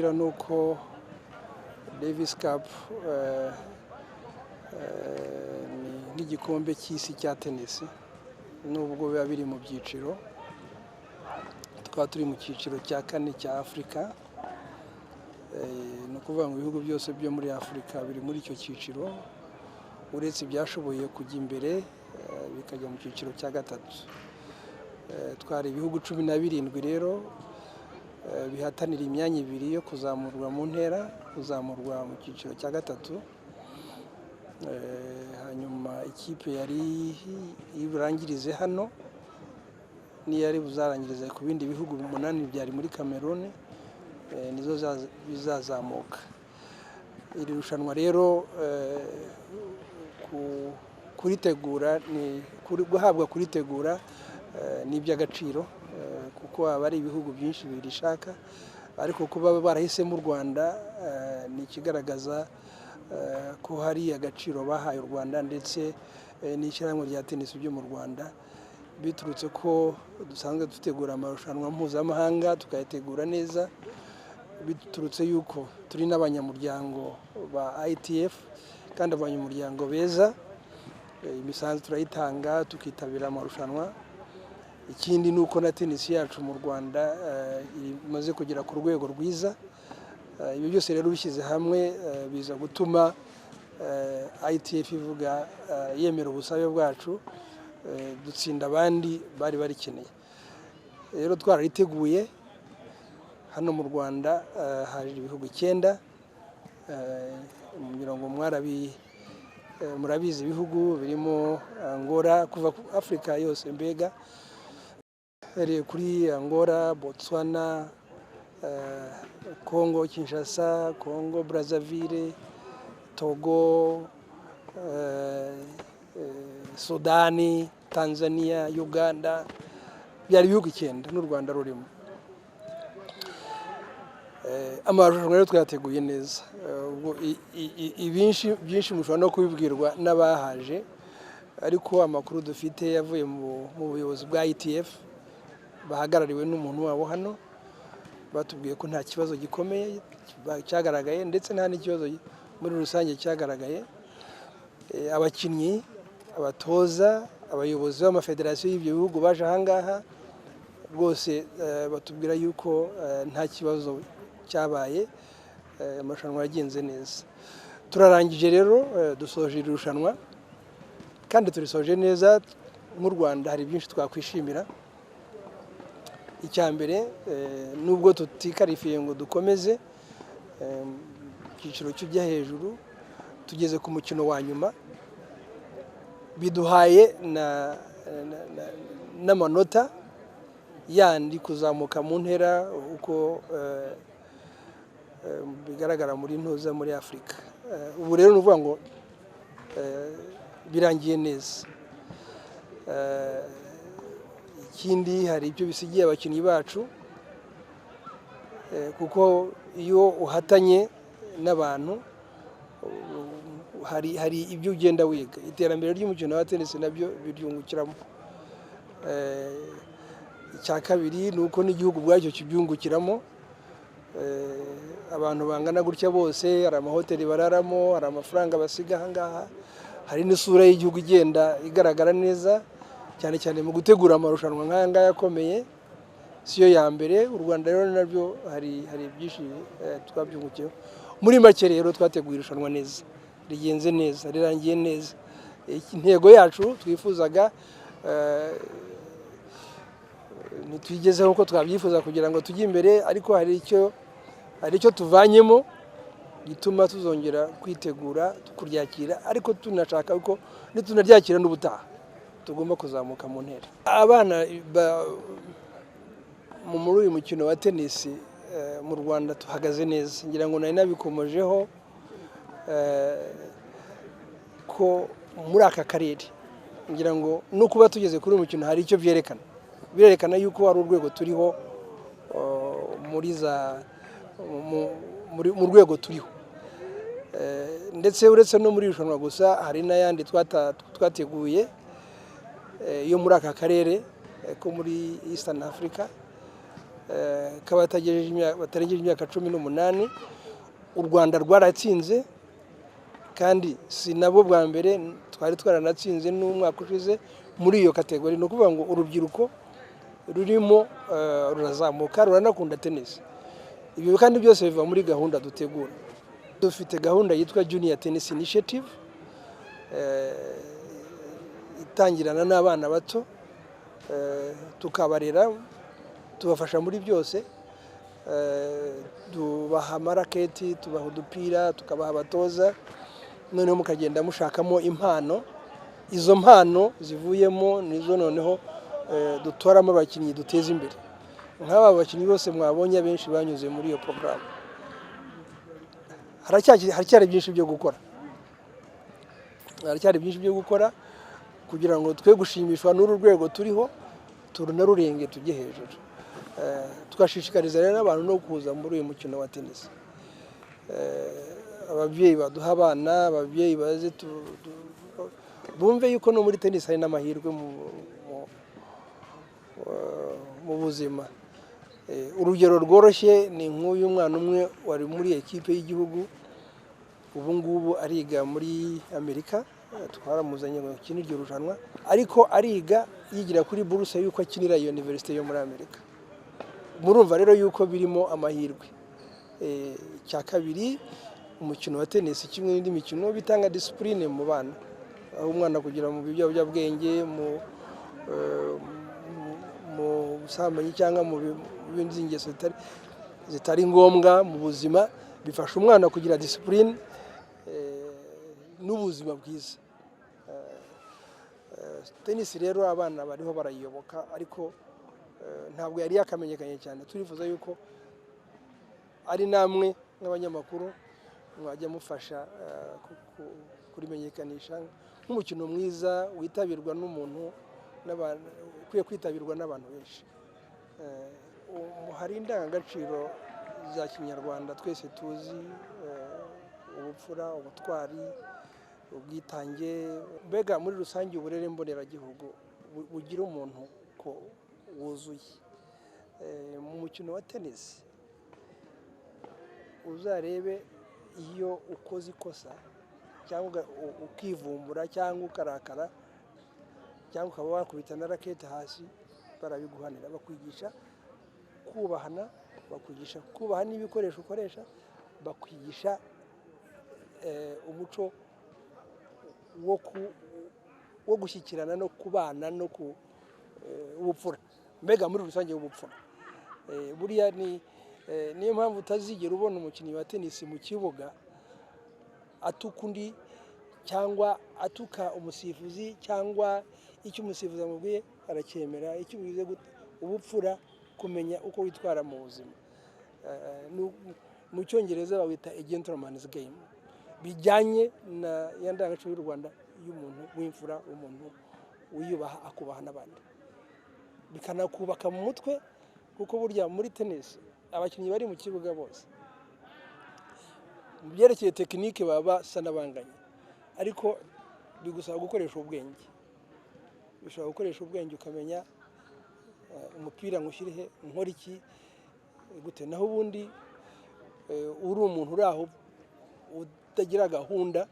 Nababwira ni uko Davis Cup ni nk'igikombe cy'isi cya tenisi, nubwo biba biri mu byiciro. Tukaba turi mu cyiciro cya kane cya Afurika. Ni ukuvuga ngo ibihugu byose byo muri Afurika biri muri icyo cyiciro, uretse ibyashoboye kujya imbere bikajya mu cyiciro cya gatatu. Twari ibihugu 17 rero bihatanira imyanya ibiri yo kuzamurwa mu ntera, kuzamurwa mu cyiciro cya gatatu. Hanyuma ikipe yari burangirize hano n'iyari buzarangirize ku bindi bihugu umunani byari muri Cameroon, nizo bizazamuka. Iri rushanwa rero, kuritegura ni guhabwa kuritegura ni iby'agaciro, kuko aba ari ibihugu byinshi birishaka, ariko kuba barahisemo u Rwanda ni ikigaragaza ko hari agaciro bahaye u Rwanda ndetse n'ishyirahamwe rya tenisi ryo mu Rwanda, biturutse ko dusanzwe dutegura amarushanwa mpuzamahanga tukayategura neza, biturutse yuko turi n'abanyamuryango ba ITF kandi abanyamuryango beza. Imisanzu turayitanga, tukitabira amarushanwa. Ikindi ni uko na tenisi yacu mu Rwanda imaze kugera ku rwego rwiza. Ibyo byose rero bishyize hamwe biza gutuma ITF ivuga, yemera ubusabe bwacu, dutsinda abandi bari barikeneye. Rero twarariteguye hano mu Rwanda, haje ibihugu 9. Ngira ngo murabizi, ibihugu birimo Angola, kuva ku Afurika yose mbega, uhereye kuri Angola, Botswana, Congo Kinshasa, Congo Brazzaville, Togo, Sudani, Tanzania, Uganda. Byari ibihugu 9 n'u Rwanda rurimo. Amarushanwa rero twayateguye neza. Ubwo ibinshi byinshi mushobora no kubibwirwa n'abahaje, ariko amakuru dufite yavuye mu buyobozi bwa ITF bahagarariwe n'umuntu wabo hano, batubwiye ko nta kibazo gikomeye cyagaragaye, ndetse nta n'ikibazo muri rusange cyagaragaye. Abakinnyi, abatoza, abayobozi b'amafederasiyo y'ibyo bihugu baje ahangaha rwose batubwira yuko nta kibazo cyabaye, amarushanwa yagenze neza. Turarangije rero, dusoje iri rushanwa kandi turisoje neza. Nk'u Rwanda hari byinshi twakwishimira. Icya mbere, nubwo tutikarifiye ngo dukomeze icyiciro kijya hejuru, tugeze ku mukino wa nyuma, biduhaye n'amanota yandi kuzamuka mu ntera uko bigaragara muri ntuza muri Afurika. Ubu rero ni ukuvuga ngo birangiye neza. Ikindi, hari ibyo bisigiye abakinnyi bacu, kuko iyo uhatanye n'abantu hari ibyo ugenda wiga. Iterambere ry'umukino wa tenisi nabyo biryungukiramo. Icya kabiri ni uko n'igihugu ubwacyo kibyungukiramo. Abantu bangana gutya bose, hari amahoteli bararamo, hari amafaranga basiga aha ngaha, hari n'isura y'igihugu igenda igaragara neza, cyane cyane mu gutegura amarushanwa nk'aya ngaya akomeye. Siyo ya mbere u Rwanda rero nabyo hari byinshi twabyungukiyeho. Muri make rero, twateguye irushanwa neza, rigenze neza, rirangiye neza. Intego yacu twifuzaga ntituyigezeho uko twabyifuza kugira ngo tujye imbere, ariko hari icyo tuvanyemo gituma tuzongera kwitegura kuryakira, ariko tunashaka ko nitunaryakira n'ubutaha tugomba kuzamuka mu ntera. Abana muri uyu mukino wa tenisi mu Rwanda tuhagaze neza. Ngira ngo nari nabikomojeho ko muri aka karere, ngira ngo no kuba tugeze kuri uyu mukino hari icyo byerekana. Birerekana yuko hari urwego turiho muri za mu rwego turiho. Ndetse uretse no muri irushanwa gusa, hari n'ayandi twateguye yo muri aka karere ko muri Eastern Africa. batarengeje imyaka 18. U Rwanda rwaratsinze, kandi si nabo bwa mbere, twari twaranatsinze n'umwaka ushize muri iyo catégorie. Ni ukuvuga ngo urubyiruko rurimo rurazamuka, ruranakunda tenisi. Ibi kandi byose biva muri gahunda dutegura. Dufite gahunda yitwa Junior Tennis Initiative, itangirana n'abana bato, tukabarera, tubafasha muri byose, tubaha amaraketi, tubaha udupira, tukabaha abatoza, noneho mukagenda mushakamo impano. Izo mpano zivuyemo nizo noneho dutoramo abakinnyi duteza imbere. Nk'aba bakinnyi bose mwabonye, abenshi banyuze muri iyo porogaramu. Haracyari byinshi byo gukora, haracyari byinshi byo gukora kugira ngo twe gushimishwa n'uru rwego turiho, turunarurenge tujye hejuru. Tugashishikariza rero n'abantu no kuza muri uyu mukino wa tenisi. Ababyeyi baduha abana, ababyeyi baze bumve yuko no muri tenisi hari n'amahirwe mu buzima. Urugero rworoshye ni nk'uyu mwana umwe wari muri ekipe y'igihugu, ubu ngubu ariga muri Amerika. Twaramuzanye ngo akine iryo rushanwa, ariko ariga yigira kuri buruse y'uko akinira iyo université yo muri Amerika. Murumva rero yuko birimo amahirwe. Icya kabiri, umukino wa tenisi kimwe n'indi mikino bitanga discipline mu bana, aho umwana kugira mu biyobyabwenge, mu busambanyi cyangwa mu bindi ngeso zitari ngombwa mu buzima. Bifasha umwana kugira discipline n'ubuzima bwiza. Tenisi rero abana bariho barayiyoboka, ariko ntabwo yari yakamenyekanye cyane. Turifuza yuko ari namwe nk'abanyamakuru mwajya mufasha kurimenyekanisha nk'umukino mwiza witabirwa n'umuntu, ukwiye kwitabirwa n'abantu benshi. Hari indangagaciro za kinyarwanda twese tuzi: ubupfura, ubutwari, ubwitange, mbega muri rusange uburere mboneragihugu bugira umuntu ko wuzuye. Mu mukino wa tenisi, uzarebe iyo ukoze ikosa cyangwa ukivumbura cyangwa ukarakara cyangwa ukaba wakubita na rakete hasi, barabiguhanira. Bakwigisha kubahana, bakwigisha kubaha n'ibikoresho ukoresha, bakwigisha umuco wo gushyikirana no kubana no ku ubupfura, mbega muri rusange ubupfura. Buriya ni niyo mpamvu utazigera ubona umukinnyi wa tenisi mu kibuga atuka undi cyangwa atuka umusifuzi, cyangwa icyo umusifuzi amubwiye aracyemera, icyo umubwiye gute. Ubupfura, kumenya uko witwara mu buzima. Mu Cyongereza bawita a gentleman's game, bijyanye na ya ndangagaciro y'u Rwanda y'umuntu w'imfura, umuntu wiyubaha, akubaha n'abandi, bikanakubaka mu mutwe, kuko burya muri tenisi abakinnyi bari mu kibuga bose mu byerekeye technique baba basa n'abanganye, ariko bigusaba gukoresha ubwenge. Bishobora gukoresha ubwenge ukamenya umupira ngushyire he, nkora iki, gute. Naho ubundi uri umuntu uri aho utagira gahunda,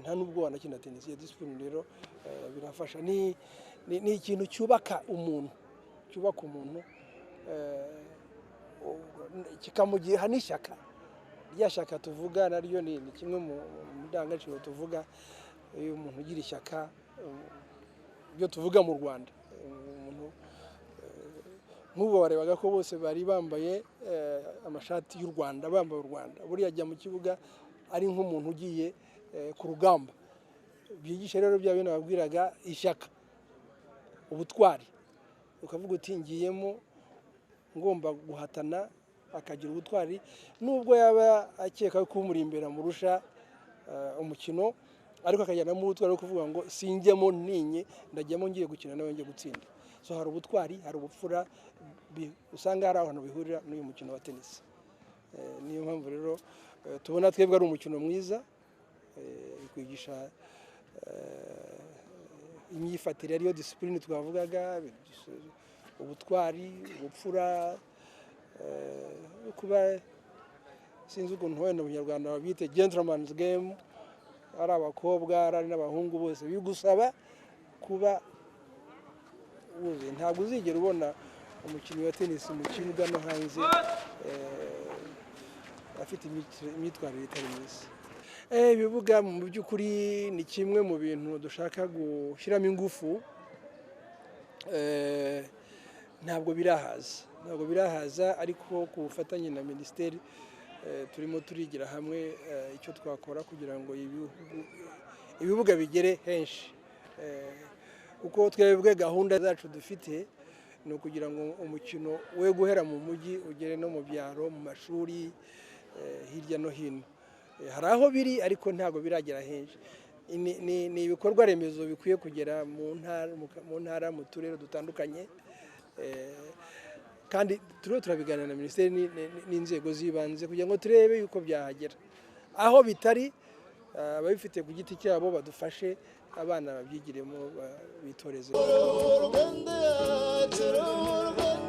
nta n'ubwo wanakina tenisi. Iyo discipline rero birafasha, ni ikintu cyubaka umuntu, cyubaka umuntu, kikamugira n'ishyaka. Rya shyaka tuvuga naryo ni kimwe mu ndangagaciro tuvuga. Iyo umuntu ugira ishyaka, ibyo tuvuga mu Rwanda, umuntu nk'ubu warebaga ko bose bari bambaye amashati y'u Rwanda, bambaye u Rwanda. Buriya ajya mu kibuga ari nk'umuntu ugiye ku rugamba. Byigisha rero bya bintu babwiraga, ishyaka, ubutwari, ukavuga uti ngiyemo ngomba guhatana, akagira ubutwari nubwo yaba akeka ko umuri imbere amurusha umukino, ariko akajyanamo ubutwari wo kuvuga ngo sinjyemo ntinye, ndajyamo ngiye gukina nawe, ngiye gutsinda. So hari ubutwari, hari ubupfura, usanga hari ahantu bihurira n'uyu mukino wa tenisi. Niyo mpamvu rero tubona twebwe ari umukino mwiza, kwigisha imyifatire, ariyo discipline twavugaga. Ubutwari, ubupfura, kuba, sinzi ukuntu wenda mu Kinyarwanda babyite, gentleman's game, ari abakobwa ari n'abahungu bose bigusaba kuba wuzuye. Ntabwo uzigera ubona umukinnyi wa tenisi mu kibuga no hanze afite imyitwarire itari myiza. Ibibuga mu by'ukuri ni kimwe mu bintu dushaka gushyiramo ingufu. Ntabwo birahaza, ntabwo birahaza, ariko ku bufatanye na minisiteri turimo turigira hamwe icyo twakora kugira ngo ibibuga bigere henshi, kuko twebwe gahunda zacu dufite ni ukugira ngo umukino we guhera mu mujyi ugere no mu byaro, mu mashuri, hirya no hino. Hari aho biri ariko ntabwo biragera henshi. Ni ibikorwa remezo bikwiye kugera mu ntara, mu turere dutandukanye, kandi turiho turabiganira na minisiteri n'inzego z'ibanze kugira ngo turebe yuko byahagera. Aho bitari, ababifite ku giti cyabo badufashe, abana babyigiremo, bitoreze. Rwanda yacu, Rwanda.